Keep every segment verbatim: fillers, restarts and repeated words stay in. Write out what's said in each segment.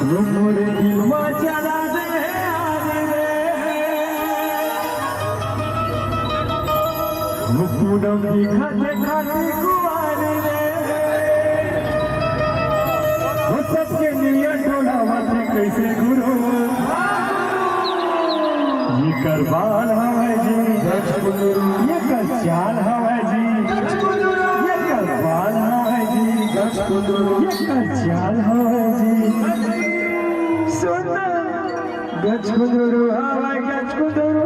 मोर दिल मा चला दे हे आरी रे, वो पूनम दिखत खाती कुंवारी रे, वो सबके नियत डोलावत हे कइसे गुरु। एकर बाल हवय जी, एकर चाल हवय जी, एकर बाल हवय जी, एकर चाल हवय जी। सुन ना, गजकुंदरू हवय, गजकुंदरू।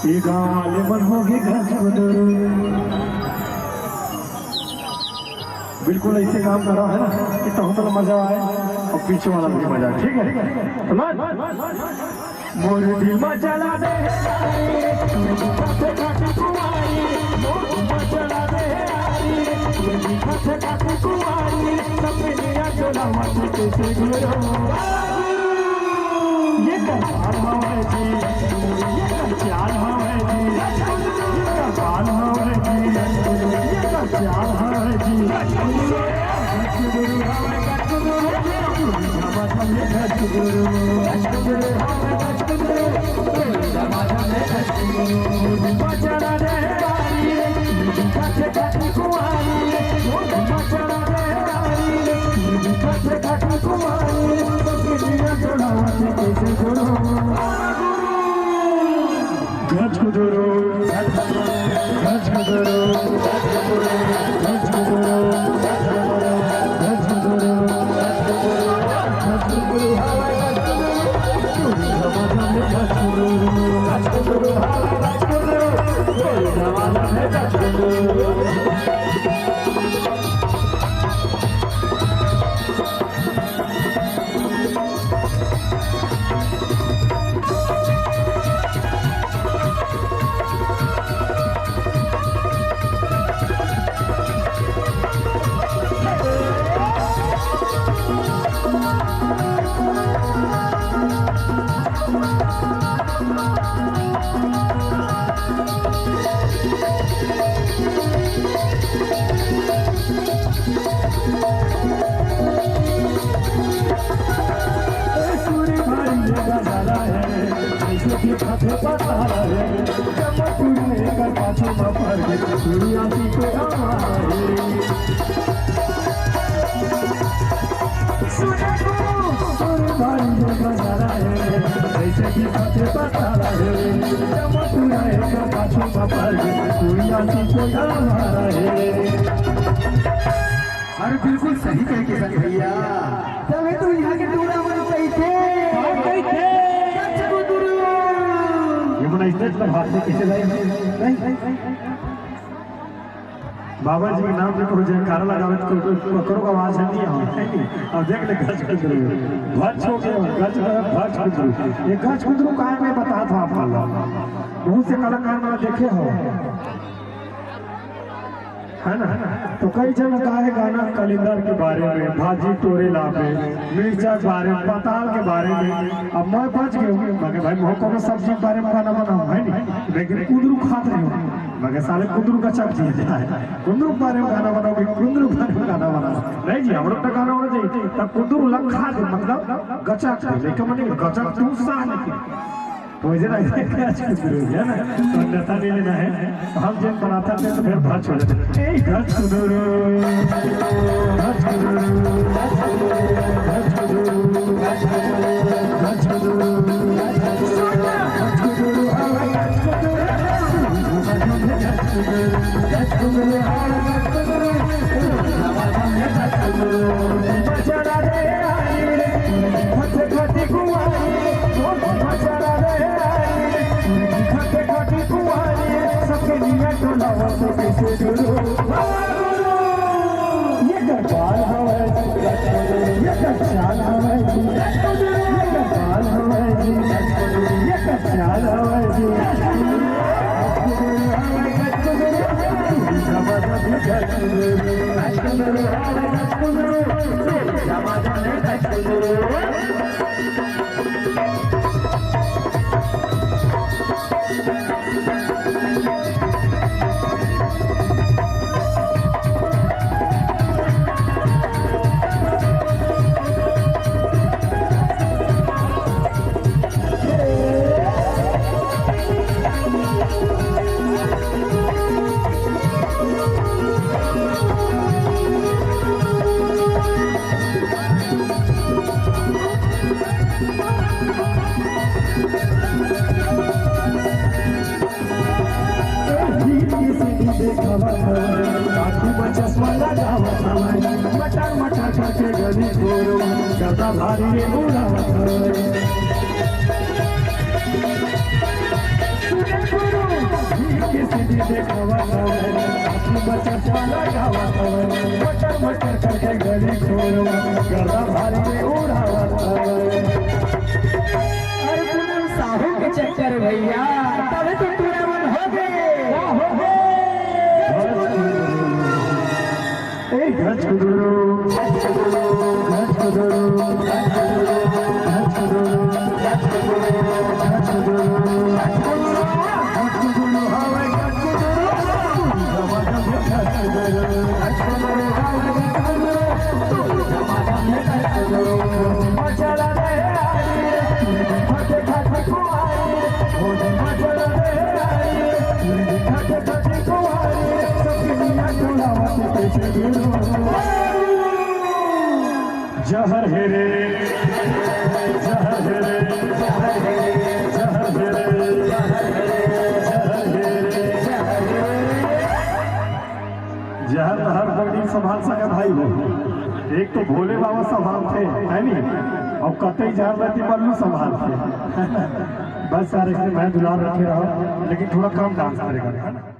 ये गाँव वाले मन होगे गजकुंदरू। बिल्कुल ऐसे काम करो है ना कि तहूं ला मजा आए और पीछे वाला भी मजा आए, ठीक है? तो ना, मोर दिल मा चला दे हे आरी, मोर दिल मा चला दे हे आरी, मोर दिल मा चला दे हे आरी, मोर दिल मा चला दे हे आरी, सबके नियत डोलावत हे कइसे गुरु। एकर बाल हवय जी, एकर चाल हवय जी, एकर बाल हवय जी, एकर चाल हवय जी। गजकुंदरू, गजकुंदरू, गजकुंदरू। अरे बिल्कुल सही कहे किशन भैया। तभे तो यहाँ के टूरा मन कहिथे। का कहिथे? गजकुंदरू। ये मन stage पर हाथ में कैसे लाए? नहीं। बाबा जी के नाम पे कोनो जयकारा लगावे तो कोई, कोई, ककरो का आवाज नहीं आवे, है नहीं? अब देख ले गजकुंदरू, भच हो गया, गज का भच कुंदरू। ये गजकुंदरू का है, मैं बता था आप वाला। बहुत से कलाकार मन देखे हो, है ना? तो कई जन गाए गाना कलिंदर के बारे में, भाजी टोरे लाबे, मिर्चा के बारे में, पताल के बारे में। अब मैं बच गए हूँ, मगर भाई मोह कोनो सब्जी के बारे में गाना बनाओ, है नहीं? लेकिन कुंदरू खात रहे हो। मगर साले कुंदरू गचक जी जाए। कुंदरू के बारे में गाना बनाओ, भाई कुंदरू के बारे में गाना बनाओ। नहीं जी, हम लोग का गाना होना चाहिए। तब कुंदरू लग खा दे, मतलब गचक दे। लेकिन मने गचक तू साले के। तो वैसे ना, गचक कुंदरू है ना? तो अन्यथा नहीं लेना है। तो हम जब बनाता थे तो फिर भच हो जाते। ए, गच कुंदरू, गच कुंदरू, गच कुंदरू, गच कुंदरू। ये गरबाल हवै, ये गरबाल हवै जी, ये गरबाल हवै जी, ये गरबाल हवै जी। मटर मटर करके गली खोरो, गर्दा भारी रे उड़ावत हवे। सुने गुरु, भीड़ के सीढ़ी देखावत हवे, हाथी में चश्मा लगावत हवे। मटर मटर करके गली खोरो, गर्दा भारी रे उड़ावत हवे। अरे गुरु साहू के चक्कर भैया, तबे तो टूरा मन हो गए। ए, गच गुदुरु, गच गुदुरु, गच गुदुरु, गच गुदुरु, गच गुदुरु, गच गुदुरु, गच गुदुरु, गच गुदुरु, हवे गच गुदुरु, गच गुदुरु, हवे गच गुदुरु, मजा ला दे, फटे फटे कुआरी, मजा ला दे, फटे फटे कुआरी, सब दुनिया टोला वासी कैसे गिरो। जहर हे रे, जहर हे रे, जहर हे रे, जहर हे रे, जहर हे रे, जहर हे रे। जहर तो हर कोई नहीं संभाल सके भाई हो। एक तो भोले बाबा संभालते हैं, है नी? और कतई जहर रहती मल्लू संभालते हैं। बस यार, इसमें मैं दुलार रखे रहो, लेकिन थोड़ा कम डांस करेगा।